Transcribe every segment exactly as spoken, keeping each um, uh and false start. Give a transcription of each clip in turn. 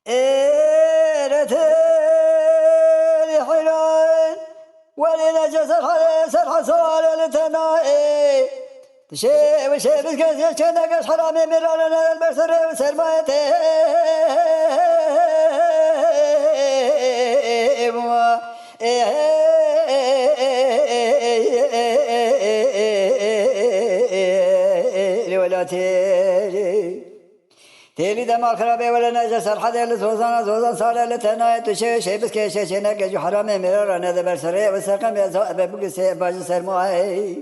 Êretê li heyran, welê nece ser hale, ser hesare li tenayê. Dişê wişê bizgez yê çêne geş heramê mêrane ne ber serê û sermayetê. Li welatê. Têlî dema xirabê were ne ji serhedê li zozana zozan sare li tenayê tu şê şê biskê şê şê neke ji heramê mirara ne de ber serê ve seqem ya za ebe bugusê eba ji sermayê.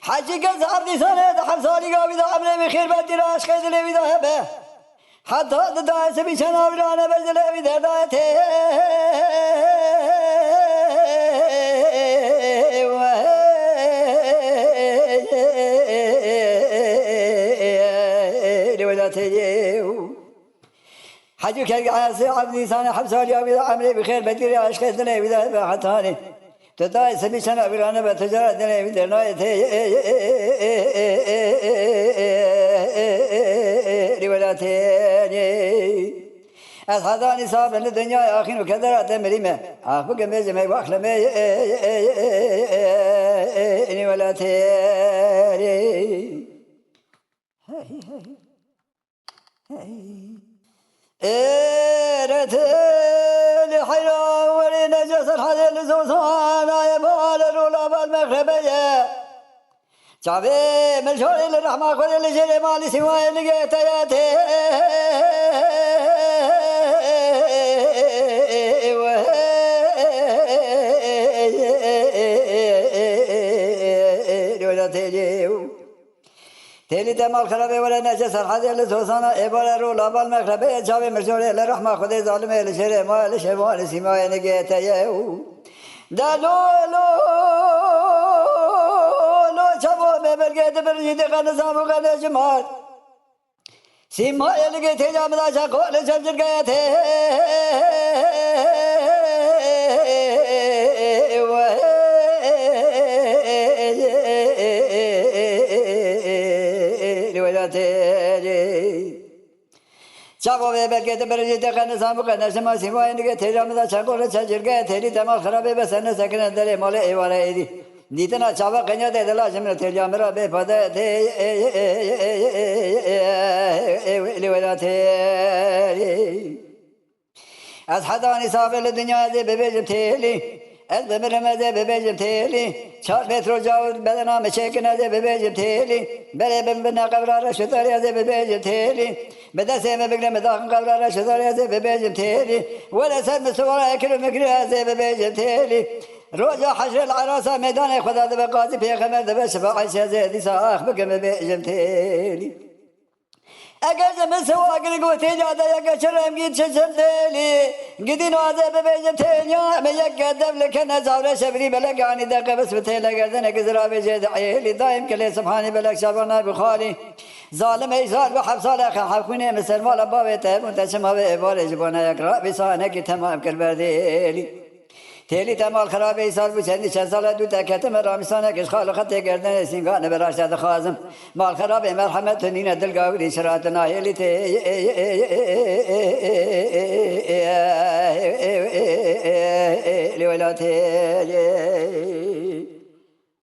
Hecî gez evdîsane de hemsalî gavî de emrê min xêrbetî ra eşqê dilê wî de hebe. Heta di dayê sibî çena wî ra ne ber dilê wî derdayê tê. Li welatê. Hecî kerg Esê Ebdî Sane heft saliya wî de emrê bi xêr betirê eşqê dilê wî de be hetanî. Tu dayê sebî çena wî ra nebe tu cara dilê wî de nayê tê. Li welatê. Ez hezanî sabin li dinyayê axîn û kedera te mirî me. Ax bikim bêjim ey waxle me. Li welatê. Êretê li heyra werê nece serhedê li zozana ye bale rola bal mexrebe ye. Çavê milşorê li rehma Xwedê li jêrê malî sîwayê li gê te ye tê. Li welatê. Têlî te mal xirabê were nece serhedê li zozana êbare ro labal mexrebê çavê mirjorê li rehma Xwedê zalimê li şêrê ma li şêrvanê sîmayê nigê te ye û de lo lo lo çavo me belgê dibir jî dixe nizam û xene ji mar. Sîmayê li gê têca min da çaqo li ser cirgeye tê. Li welatê. Çavo vê belkê tu biricî te qe nizam û qe neşima sîmayê nigê têca min da çaqo li ser cirgeye têrî te mal xirabê bese nesekine derê malê êvare êdî. Dîtina çava qenya de dila ji min têliya min ra bê pade tê. Li welatê. Ez heta nîsabê li dinya ez ê bibêjim têlî. Ez bimirim ez ê bibêjim têlî. Çar metre caw bedena min çêkin ez ê bibêjim têlî. Berê bin bine qevra reş û zarê ez ê bibêjim têlî. Bi destê min bigre min daxin qevra reş û zarê ez ê bibêjim têlî. Were ser min siwara ekir û mikir ez ê bibêjim têlî. Roja heşrê li erasa meydanê Xweda dibe qazî pêxemer dibe şifa Eyşe ez ê dîsa ax bikim bibêjim têlî. Eger ji min siwa giring û têliya de yeke çi remgîn çi çim têlî. Gidîno ez ê bibêjim têliya me yeke dev li kene cawre şevirî belek anî de qebis bi têle gerdenekî ziravê jê de êlî. Daîm kilê Subhanî belek şevana bi xalî. Zalim ey zal bi heft sale xe hevxwînê min sermala bavê te bûn te çima vê êvarê ji bona yek rabî sanekî temam kir berdêlî. Têlî te mal xirabê îsal bû çendî çend sale dû te ketime ramîsanek ji xal û xetê gerdenê sîngane bi raşte dixwazim. Mal xirabê merhemet tu nîne dil gawirî şiratina hêlî tê. Li welatê.